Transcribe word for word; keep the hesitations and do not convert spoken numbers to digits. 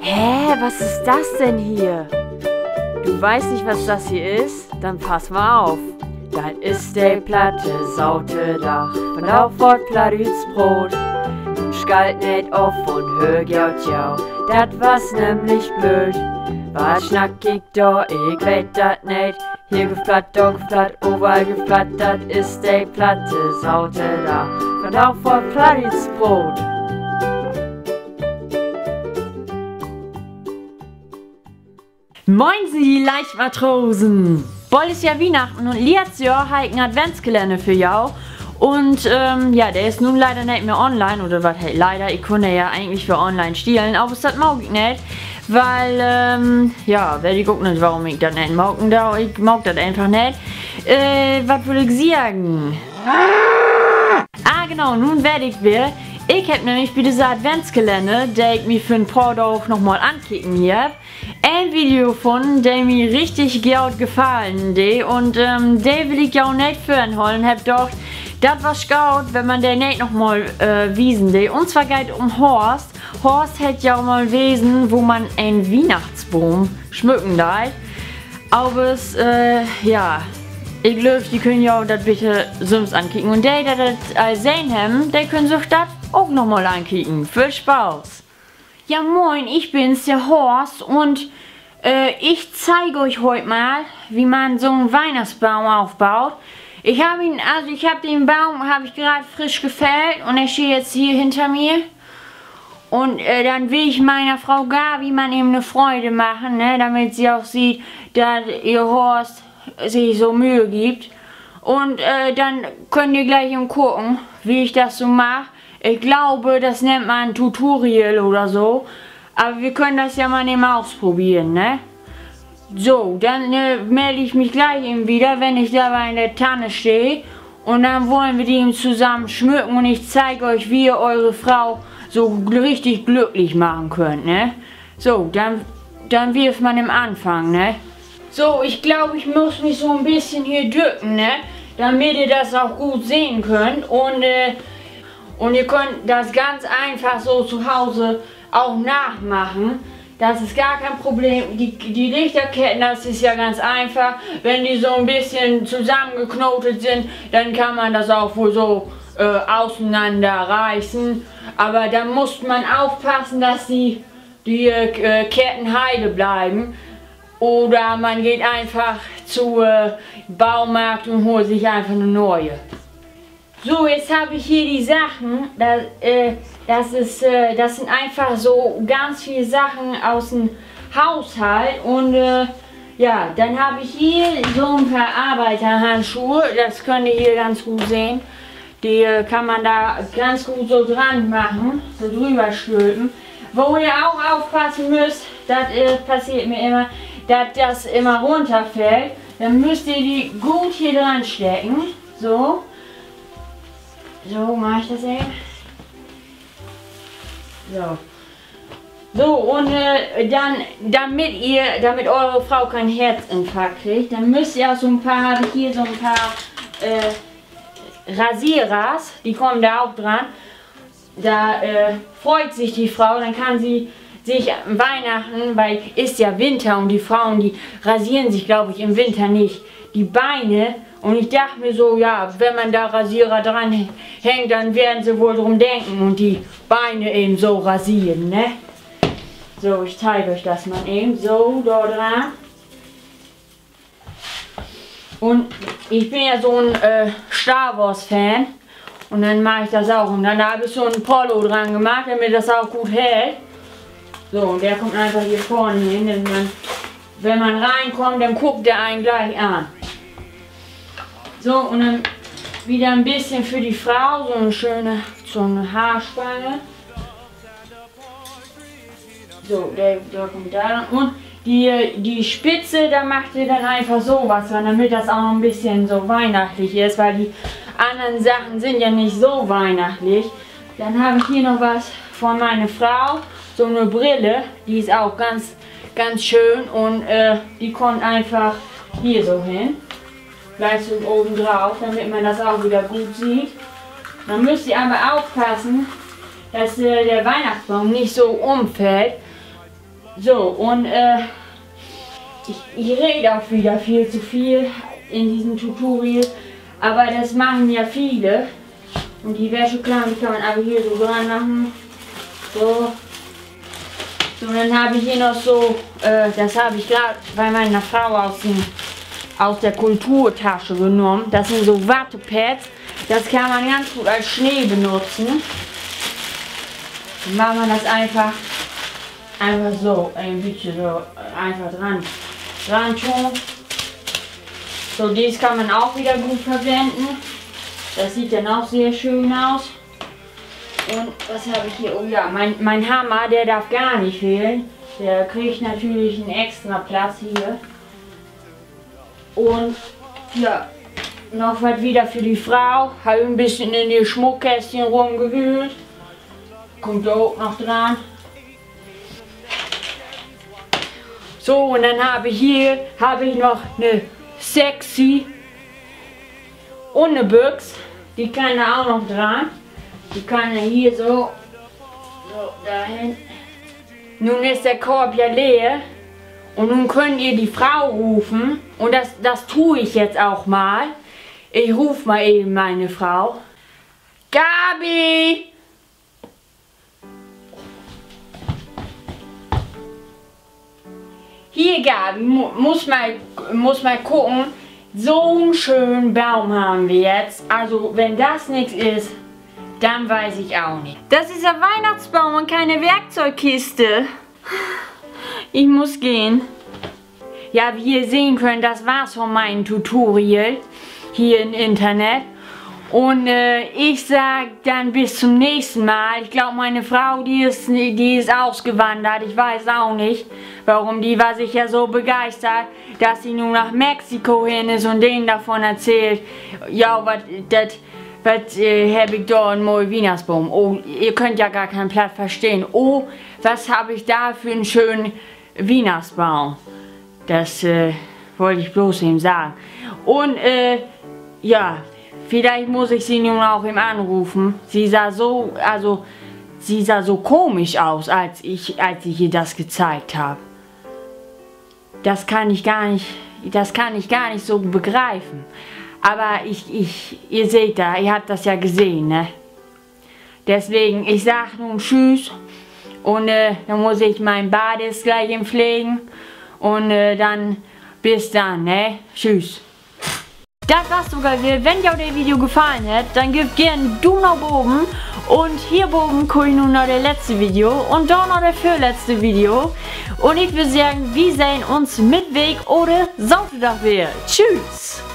Hä, was ist das denn hier? Du weißt nicht, was das hier ist? Dann pass mal auf. Dat is de platte Saterdag. Vandaag word Plattdüütsch proot. Nu schalt neet of un höör goot to. Dat was nämlich blööd. Wat snack ik dor? Ik weet dat neet. Hier gifft Platt, dor gifft Platt, overall gifft Platt, dat is de platte Saterdag. Vandaag word Plattdüütsch proot. Moin, ji Leichtmatrosen! Bold is ja Wiehnachten un letzt Johr harr ik en Adventskalenner för jo. Un, ähm, ja, de is nu leider neet mehr online, oder wat heet leider, ik kunn de ja egentlich weer online stielen, aver dat maak ik neet, wiel, ähm, ja, weet ik ok neet, worüm ik dat neet maken do, ik maak dat eenfach neet. Äh, wat wull ik seggen? Ah, genau, nu weet ik weer. Ik hebb nämlich bi disse Adventskalenner, de ik mi vör en poor Daag noch mal ankeken hebb, en Video funnen, de mi richtig goot gefallen dee. Un, ähm, de will ik jo neet vörenthollen, hebb docht, dat was goot, wenn man de neet noch mal, äh, wiesen dee. Un zwar geiht dat um Horst. Horst hett jo mal wesen, wo man en Wiehnachtsboom smücken deit. Avers, äh, ja, ik glööv, ji köönt jo dat bitte sülvst ankieken. Un de, de dat al sehn hebben, de köönt sük dat ok noch mal ankieken. Vööl Spaaß! Ja, moin, ich bin's, der Horst, und, äh, ich zeige euch heute mal, wie man so einen Weihnachtsbaum aufbaut. Ich habe ihn, also ich habe den Baum, habe ich gerade frisch gefällt und er steht jetzt hier hinter mir. Und, äh, dann will ich meiner Frau Gabi mal eben eine Freude machen, ne, damit sie auch sieht, dass ihr Horst sich so Mühe gibt. Und, äh, dann könnt ihr gleich eben gucken, wie ich das so mache. Ich glaube, das nennt man Tutorial oder so. Aber wir können das ja mal eben ausprobieren, ne? So, dann, äh, melde ich mich gleich eben wieder, wenn ich da bei der Tanne stehe. Und dann wollen wir die eben zusammen schmücken und ich zeige euch, wie ihr eure Frau so gl-, richtig glücklich machen könnt, ne? So, dann, dann wirft man den Anfang, ne? So, ich glaube, ich muss mich so ein bisschen hier ducken, ne? Damit ihr das auch gut sehen könnt. Und, äh, und ihr könnt das ganz einfach so zu Hause auch nachmachen. Das ist gar kein Problem. Die, die Lichterketten, das ist ja ganz einfach. Wenn die so ein bisschen zusammengeknotet sind, dann kann man das auch wohl so, äh, auseinanderreißen. Aber dann muss man aufpassen, dass die, die, äh, Ketten heile bleiben. Oder man geht einfach zu, äh, Baumarkt und holt sich einfach eine neue. So, jetzt habe ich hier die Sachen. Das, äh, das ist, äh, das sind einfach so ganz viele Sachen aus dem Haushalt. Und, äh, ja, dann habe ich hier so ein paar Arbeiterhandschuhe. Das könnt ihr hier ganz gut sehen. Die, äh, kann man da ganz gut so dran machen, so drüber stülpen. Wo ihr auch aufpassen müsst, das, äh, passiert mir immer, dass das immer runterfällt. Dann müsst ihr die gut hier dran stecken. So. So mache ich das eben. So. So, und, äh, dann, damit ihr, damit eure Frau keinen Herzinfarkt kriegt, dann müsst ihr auch so ein paar, habe ich hier so ein paar, äh, Rasierers, die kommen da auch dran. Da, äh, freut sich die Frau, dann kann sie sich Weihnachten, weil ist ja Winter und die Frauen, die rasieren sich, glaube ich, im Winter nicht die Beine. Und ich dachte mir so, ja, wenn man da Rasierer dran hängt, dann werden sie wohl drum denken und die Beine eben so rasieren, ne? So, ich zeige euch das mal eben. So, da dran. Und ich bin ja so ein, äh, Star Wars Fan. Und dann mache ich das auch. Und dann habe ich so ein Polo dran gemacht, damit das auch gut hält. So, und der kommt einfach hier vorne hin. Denn man, wenn man reinkommt, dann guckt der einen gleich an. So, und dann wieder ein bisschen für die Frau, so eine schöne, so eine Haarspange. So, der, der kommt da dran. Und die, die Spitze, da macht ihr dann einfach so was dran, damit das auch noch ein bisschen so weihnachtlich ist, weil die anderen Sachen sind ja nicht so weihnachtlich. Dann habe ich hier noch was von meiner Frau, so eine Brille, die ist auch ganz, ganz schön und, äh, die kommt einfach hier so hin. Gleich so oben drauf, damit man das auch wieder gut sieht. Man müsst ihr aber aufpassen, dass, äh, der Weihnachtsbaum nicht so umfällt. So, und, äh, ich, ich rede auch wieder viel zu viel in diesem Tutorial, aber das machen ja viele. Und die Wäscheklammern kann man aber hier so dran machen. So. So, dann habe ich hier noch so, äh, das habe ich gerade bei meiner Frau aus dem, aus der Kulturtasche genommen. Das sind so Wattepads. Das kann man ganz gut als Schnee benutzen. Dann macht man das einfach, einfach so, ein bisschen so, äh, einfach dran, dran tun. So, dies kann man auch wieder gut verwenden. Das sieht dann auch sehr schön aus. Und was habe ich hier? Oh ja, mein, mein Hammer, der darf gar nicht fehlen. Der kriegt natürlich einen extra Platz hier. Und ja, noch was wieder für die Frau. Habe ein bisschen in ihr Schmuckkästchen rumgewühlt. Kommt da auch noch dran. So, und dann habe ich hier, habe ich noch eine sexy Unterbüx. Die kann da auch noch dran. Die kann ja hier so, so dahin. Nun ist der Korb ja leer. Und nun könnt ihr die Frau rufen. Und das, das tue ich jetzt auch mal. Ich ruf mal eben meine Frau. Gabi! Hier, Gabi, mu muss mal, muss mal gucken. So einen schönen Baum haben wir jetzt. Also, wenn das nichts ist, dann weiß ich auch nicht. Das ist der Weihnachtsbaum und keine Werkzeugkiste. Ich muss gehen. Ja, wie ihr sehen könnt, das war's von meinem Tutorial hier im Internet. Und, äh, ich sag dann bis zum nächsten Mal. Ich glaub, meine Frau, die ist, die ist ausgewandert. Ich weiß auch nicht, warum. Die war sicher so begeistert, dass sie nun nach Mexiko hin ist und denen davon erzählt. Ja, wat, dat, wat, äh, hebb ik dor en moi Wiehnachtsboom. Oh, ihr könnt ja gar kein Platt verstehen. Oh, was hab ich da für einen schönen Wiehnachtsbaum. Das, äh, wollte ich bloß eben sagen. Und, äh, ja, vielleicht muss ich sie nun auch eben anrufen. Sie sah so, also, sie sah so komisch aus, als ich, als ich ihr das gezeigt hab. Das kann ich gar nicht, das kann ich gar nicht so begreifen. Aber ich, ich, ihr seht da, ihr habt das ja gesehen, ne? Deswegen, ich sag nun Tschüss. Und, äh, dann muss ich mein Bades gleich pflegen. Und, äh, dann bis dann, ne? Tschüss. Dat was sogar weer. Wenn jo de Video gefallen hett, denn geevt geern en Duum na boven. Un hier boven kummt nu noch de letzte Video un dor noch de vörletzte Video. Un ik würr seggen, wi sehn uns Mittweek oder Saterdag weer. Tschüss!